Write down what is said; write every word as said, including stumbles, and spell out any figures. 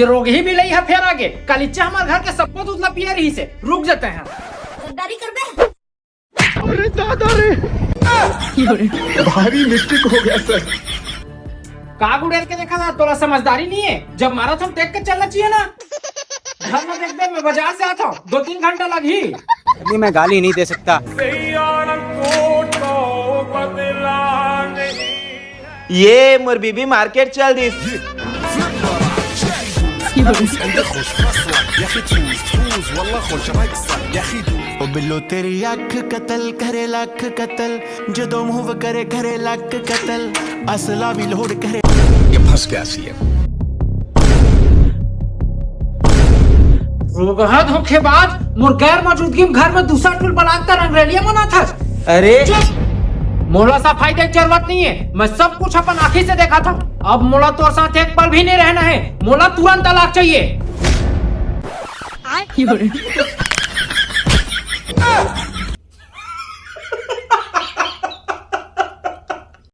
ये रोगही बिलई ह फेर आगे। कालीचा हमर घर के सबको दूध ला पिया रहिसे। रुक जाते हैं। गद्दारी करबे? अरे दादा रे, भारी मिस्टेक हो गया सर। का गुड़ेल के देखा था, तोला समझदारी नहीं है। जब मारा था देख के चलना चाहिए ना। घर में देख दे, मैं बाजार से आता हूँ, दो तीन घंटा लगी। अभी मैं गाली नहीं दे सकता। ये मोर बीबी मार्केट चल दिस। وبالله تري ياك قتل كري لك قتل جدو مو كري كري لك قتل اصلا भी लोड करे। ये फंस गया सीएम। रोगहा धोखेबाज, मोर गैर मौजूदगी में घर में दूसरा टूल बलात्कार रंगरेलिया मनाथस। अरे चुप! मोला सफाई देख जरूरत नहीं है, मैं सब कुछ अपन आँखी से देखा था। अब मोला तोर साथ एक पल भी नहीं रहना है, मोला तुरंत तलाक चाहिए।